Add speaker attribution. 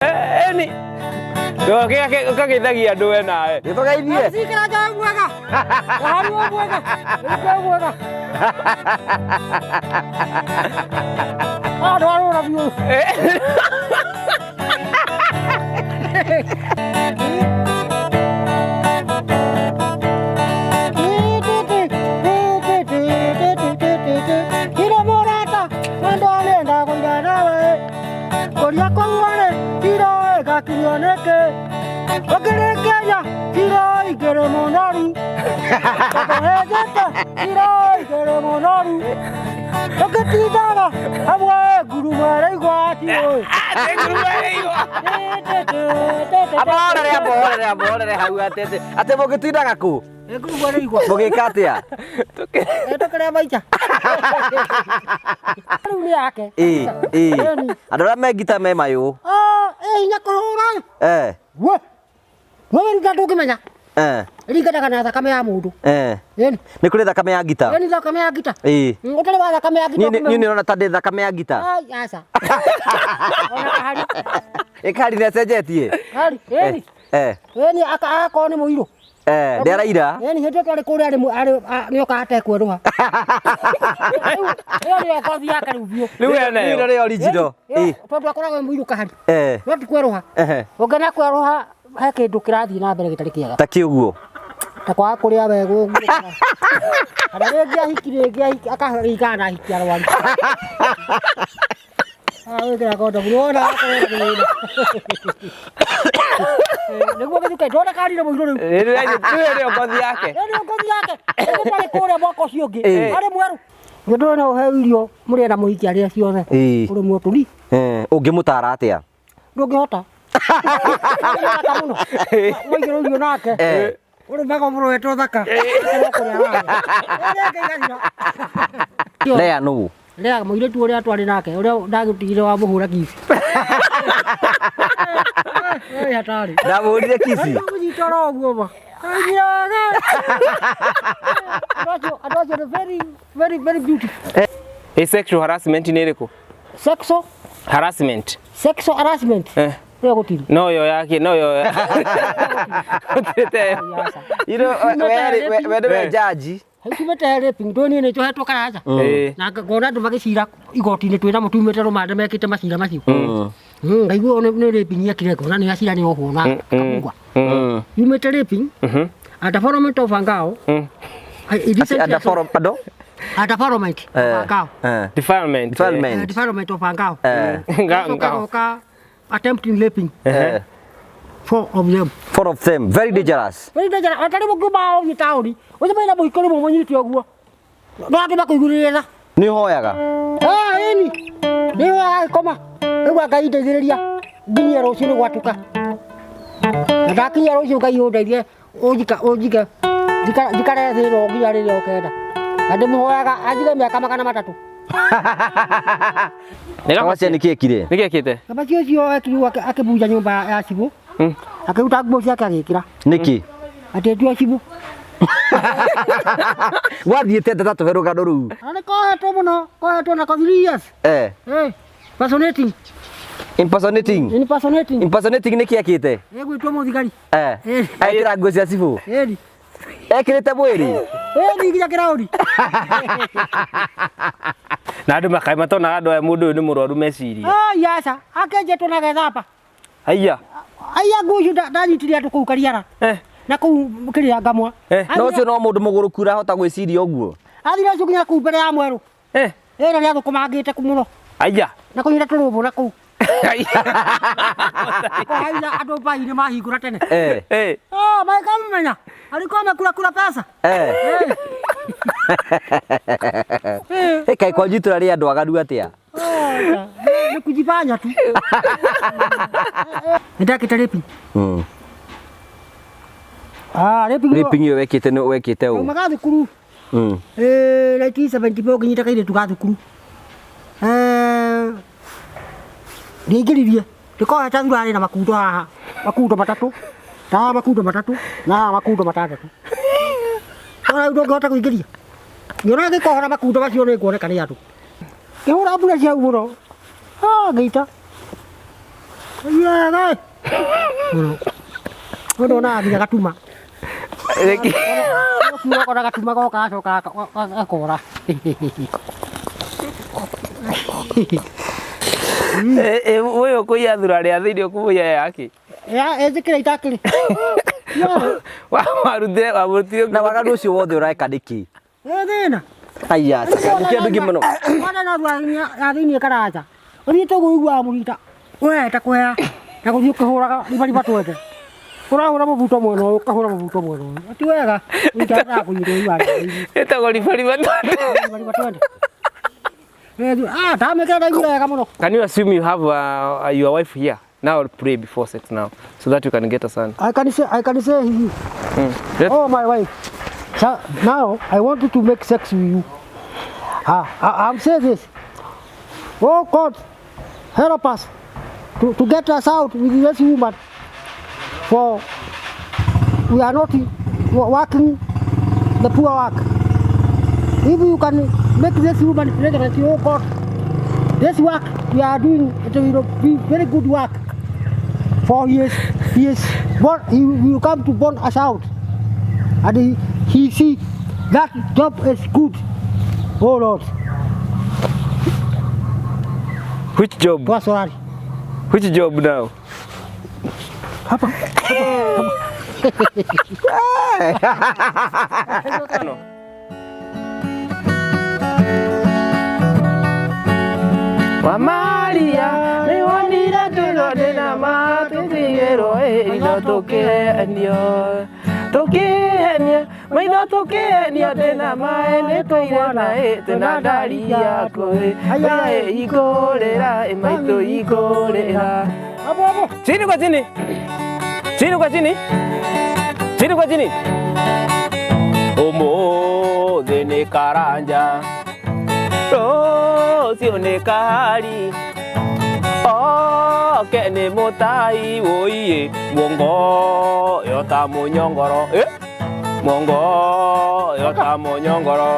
Speaker 1: Eni. Ũkageithagia andũ we nawe.
Speaker 2: Gĩtũgeithie.
Speaker 3: Cikara njaga mwega. Wahari wa mwega. Nĩkĩo mwega. Ah, ndwarũra biũ. Kiro mũrata, andũ arenda kũira nawe. Kũria kũguarĩ, kiro ĩgakinyio nĩkĩ? Ũkĩrĩkĩria, kiro igĩrĩ mũnoru. Ũkĩhĩnjĩte, kiro igĩrĩ mũnoru. Ũkĩtindaga hamwe ngurumo ĩraigua tiũĩ.
Speaker 2: Amborere amborere amborere hau atĩ atĩ mũgĩtindaga kũ?
Speaker 3: Ngurumo ĩraigua.
Speaker 2: Mũgĩka atĩa?
Speaker 3: Tũkĩrĩa maica. Rĩu nĩ yake.
Speaker 2: Ĩĩ ĩĩ.
Speaker 3: Ĩni.
Speaker 2: Andũ arĩa me ngita me mayũ.
Speaker 3: Ah, ĩ hinya kũhũra.
Speaker 2: Eh
Speaker 3: We. We ruta ndũngĩmenya.
Speaker 2: eh
Speaker 3: Ĩringanaga na thakame ya mũndũ.
Speaker 2: eh.
Speaker 3: Ĩni.
Speaker 2: Nĩ kũrĩ thakame ya ngita.
Speaker 3: Ĩni thakame ya ngita.
Speaker 2: Ĩĩ.
Speaker 3: Ũtarĩ wa thakame ya ngita.
Speaker 2: Niĩ niĩ nĩrona ta ndĩ thakame ya ngita.
Speaker 3: Ai, aca. Ona kahari.
Speaker 2: Ĩkari nĩ acenjetie.
Speaker 3: Kahari. Ĩni.
Speaker 2: Eh
Speaker 3: Ĩni agakorwo nĩ mũirũ.
Speaker 2: eh ndĩaraira.
Speaker 3: Ĩni hĩndĩ ĩyo twarĩ kũrĩa arĩ nĩokaga atekwerũha. Rĩu ĩyo nĩyo ngothi yake rĩu biũ.
Speaker 1: Rĩu
Speaker 2: Rĩu
Speaker 1: enayo.
Speaker 2: nĩ original.
Speaker 3: Ĩyo, tondũ akoragwo e mũirũ kahari.
Speaker 2: Eh.
Speaker 3: No ti kwerũha.
Speaker 2: Ehe.
Speaker 3: Ũngĩona kwerũha he kĩndũ kĩrathiĩ na mbere gĩtarĩ kĩega.
Speaker 2: Ta kĩ ũguo.
Speaker 3: Ta kwaga kũrĩa wega ũguo kana kana rĩngĩ ahiki rĩngĩ ahiki akaringana na ahiki arwaru. Ah, wĩkĩra kondomu nĩwona akorwo na thĩna. Nĩguo gĩthuke ndona karire mũirũ rĩu.
Speaker 1: Rĩu nĩyo ngothi yake.
Speaker 3: Ĩyo nĩyo ngothi yake. Rĩu twarĩ kũrĩa mwaka ũcio ũngĩ.
Speaker 2: Ĩĩ.
Speaker 3: Arĩ mwerũ. Mũndũ ũyũ no ũheo irio mũrĩe na mũhiki arĩe ciothe.
Speaker 2: Ĩĩ.
Speaker 3: Ũrĩ mũtũri.
Speaker 2: Eh ũngĩmũtara atĩa?
Speaker 3: Ndũngĩhota. Nĩ mũno. Waigĩrwo irio nake.
Speaker 2: Eh.
Speaker 3: Ũrũmaga mũrũetwo thaka. Ũkorwo kũrĩa wawe. Ĩrĩa ĩngĩ ĩgathira.
Speaker 2: Lea nũ?
Speaker 3: Lea mũirĩtu ũrĩa twarĩ nake ũrĩa ndagĩtigire wa mũhũra kici. Ĩ hatari.
Speaker 2: Ndamũhũrire kici.
Speaker 3: Mũnyita oro ũguo ma. Anjiraga. Andũ acio nĩ very very very beautiful.
Speaker 1: Ĩ sexual harassment nĩ ĩrĩkũ?
Speaker 3: Sexual
Speaker 1: Harassment.
Speaker 3: sexual harassment.
Speaker 1: Eh.
Speaker 3: Ĩyo gũtirĩ.
Speaker 1: No yo yake, no yo. Gũtirĩ
Speaker 2: You know, we nĩwe jaji.
Speaker 3: Tumĩte raping ndũ niĩ nĩ njohetwo karaca.
Speaker 1: Ĩĩ.
Speaker 3: Na ngona andũ magĩcira igoti-inĩ twĩna mũtumĩte rũmande mekĩte macira macio. Ngaigua nĩ raping ekire ngona nĩ acira nĩ ohwo na akabungwa. Yumĩte raping and development of Angao.
Speaker 2: Atĩ under forum ando?
Speaker 3: And development of Angao.
Speaker 2: Eh.
Speaker 1: Defilement.
Speaker 2: Defilement.
Speaker 3: Development of Angao.
Speaker 2: Eh.
Speaker 1: Ngao.
Speaker 3: Goka attempting raping
Speaker 2: Eh.
Speaker 3: four of them.
Speaker 2: Four of them very dangerous.
Speaker 3: Very dangerous. Atarĩ mũngiuma ũthiĩ taũni ũcemanie na mũhiko rĩmwe mũnyite ũguo. No andũ makũigũrĩre tha.
Speaker 2: Nĩ ũhoyaga?
Speaker 3: Ah, ĩni. Nĩ agĩkoma. Rĩu Ngai ndeithĩrĩria nginyie rũciũ nĩ gwatuka. Na ndakinyia rũciũ Ngai ũndeithie ũnjika ũnjike njikare thĩ ĩno nginya rĩrĩa ũkenda. Na ndĩmũhoyaga anjige mĩaka 300.
Speaker 2: Kamacia nĩ kĩ ekire?
Speaker 1: Nĩ gĩkĩte?
Speaker 3: Kamaci ũcio ekirwo akĩbunja nyũmba ya cibũ. Akĩruta nguo ciake agĩkĩra.
Speaker 2: Nĩkĩ?
Speaker 3: Atĩ ndio cibũ.
Speaker 2: Gwathiĩte atĩa ta tũhe rũgano rũu?
Speaker 3: Na nĩ kohetwo mũno, kohetwo nako 3 years.
Speaker 2: Eh.
Speaker 3: Eh, impersonating,
Speaker 2: Impersonating.
Speaker 3: impersonating.
Speaker 2: Impersonating nĩ kĩ ekĩte?
Speaker 3: Ĩgwĩtwo mũthigari.
Speaker 2: Eh.
Speaker 3: Eh.
Speaker 2: Ekĩra nguo cia cibũ.
Speaker 3: Ĩni.
Speaker 2: Ekĩrĩte mwĩrĩ.
Speaker 3: Ĩni nginya kĩraũri.
Speaker 1: Na andũ makaĩ matonaga andũ aya mũndũ ũyũ nĩ mũrwaru meciria.
Speaker 3: Ai aca, akenjetwo na gethamba.
Speaker 1: Haiya.
Speaker 3: Aya nguo icio ndanyitire andũ kũu Kariara.
Speaker 1: Eh.
Speaker 3: Na kũu kĩrĩa Ngamwa.
Speaker 1: Eh.
Speaker 2: No ũcio no mũndũ mũgũrũku ũrahota gwĩciria ũguo.
Speaker 3: Athire ũcio nginya kũu mbere ya mwerũ.
Speaker 1: Eh.
Speaker 3: Ĩna nĩ athũkũmangĩte kũ mũno.
Speaker 1: Haiya.
Speaker 3: Na kũnyita tũrũbũ na kũu. Kũhaitha andũ mbai-inĩ mahingũra tene.
Speaker 2: Eh.
Speaker 1: Eh.
Speaker 3: Oh, makamenya. Alikuwa amekula kula pesa.
Speaker 2: Eh.
Speaker 3: Eh.
Speaker 2: Ĩ kaĩ kwanyu itũra rĩ andũ aganu atĩa?
Speaker 3: Nĩ kujifanya tu. Nĩ ndekĩte raping. Ah, raping.
Speaker 2: Raping ĩyo wekĩte nĩ wekĩte ũ?
Speaker 3: Maumaga thukuru. Eh, 1974 nginyita kairĩtu ga thukuru. Eh, ndiaingĩririe ndĩkohete thurarĩ na makundo haha makundo matatũ na haha makundo matatũ na haha makundo matandatũ. Ona rĩu ndũngĩhota kũingĩria ngĩona ngĩkohora makundo macio nĩ nguoneka nĩ andũ. Ngĩhũra mbura cia hau mũno. Ah, ngĩita. Wega. Mũno. Mũndũ onaga nginya gatuma. Kiuga kona gatuma goka gacoka gakora.
Speaker 1: Ũyũ kũiya thura rĩa thĩinĩ ũkũmũiya yake.
Speaker 3: Ya ĩnjĩkĩre itakĩrĩ.
Speaker 1: Warutire wamũrutire
Speaker 2: Na waganu ũcio wothe ũreka nĩkĩ?
Speaker 3: Ĩ thĩna.
Speaker 2: Aya, nĩkĩ andũ aingĩ mũno.
Speaker 3: Mwana no thura ya thĩinĩ karanja. Ũthiĩte ũguo ũiguaga mũrita. Ũhete kũhea na gũthiĩ ũkĩhũraga ribariba twende. Ũrahũra mũbuto mwena ũyũ ũkahũra mũbuto mwena ũyũ. Ti wega. Ũitaga kũnyitwo ũiguaga.
Speaker 1: Ĩtagwo ribariba twende.
Speaker 3: Ribariba twende. Ah, ndamĩkĩra ndaiguire wega mũno.
Speaker 1: Can you assume you have your wife here? Now pray before sex now so that you can get a son.
Speaker 3: I can say you.
Speaker 1: Let-
Speaker 3: Oh, my wife. So now I want to make sex with you. I'm saying this. Oh God, help us to get us out with this woman. For we are not working the poor work. If you can make this woman pregnant, oh God, this work we are doing, it will be very good work. For he is born, he will come to born us out. And he see that job is good. Oh Lord,
Speaker 1: Which job?
Speaker 3: twacorari.
Speaker 1: Which job now?
Speaker 3: Hapa.
Speaker 1: No. Wa Maria nĩ wonire tũrore na matũtigĩrwo itho tũkĩhenio tũkĩhenia maitho tũkĩhenio ndĩna maĩ nĩ tũire na ĩ twĩna ndari yaku ĩ ĩ ikũrĩra ĩ maitũ ikũrĩra.
Speaker 3: Hapo hapo.
Speaker 1: Chini kwa chini, chini kwa chini, chini kwa chini. Ũmũthĩ nĩ karanja, rũciũ nĩ kahari, oke nĩ mũtai wũiĩ, muongo yota mũnyongoro, eh? Muongo yota mũnyongoro.